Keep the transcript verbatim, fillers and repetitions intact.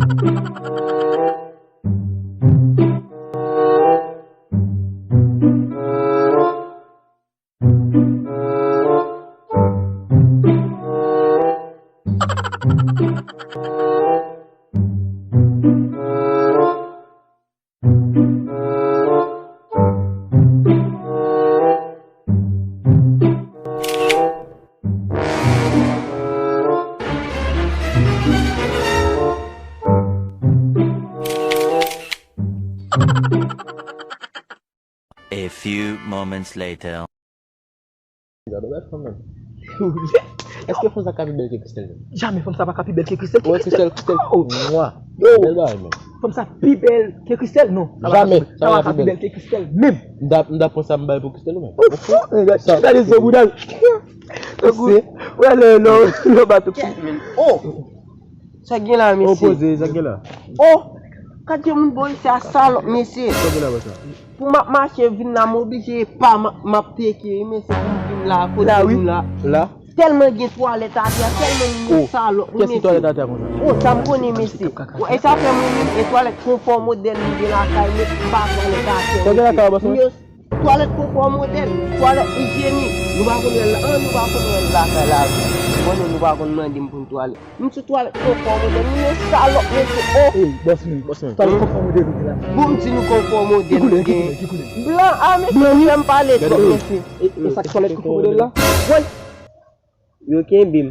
A few moments later. Gade w bèl fanm nan. Èske fanm sa ka pi bèl ke Christelle menm? Jamè fanm sa pa ka pi bèl ke Christelle. Wè Christelle, Christelle nwa. Bèl bagay menm. Fanm sa pi bèl ke Christelle? Non. Jamè sa pa ka pi bèl ke Christelle menm. M ta, m ta pran sa m bay pou Christelle ou menm. Ou fou? Gade zo bouda. Wè lè lò lò bato. Oh! Sa gen la, mesye? Opoze, sa gen la? Oh! Gade moun bò isi a salòp, mesye. Sa gen la, bò sa? Pou m ap mache vin la, m oblije pa m ap, m ap teke, wi, mesye, pou m vin la, kote nou la. La? Tèlman gen twalèt atè a, tèlman moun yo salòp, wi, mesye. Kiyès ki twalèt atè a konsa? Oh, sa m konnen, mesye. E sa fè mwen menm, e twalèt konfò modèl m gen lakay mwen, m pa twalèt atè, mesye. Sa gen lakay ou, bò sa? Twalèt konfò modèl, twalèt ijyenik. Nou pa konn wè l, an, nou pa konn wè l lakay la. Bon, nou, nou pa konn mande m pou n twalèt. M sou twalèt konfò modèl, nou yo salòp, mesye, oh! Ey, bòs mwen, bòs mwen. Twalèt konfò modèl ou gen la. Bon, m di nou konfò modèl ou gen. Ki koulè, ki koulè? Blan, a, mesye, ou fè m pale twòp, mesye. E, e sa k twalèt konfò modèl la? Woy! Yo kenbe m.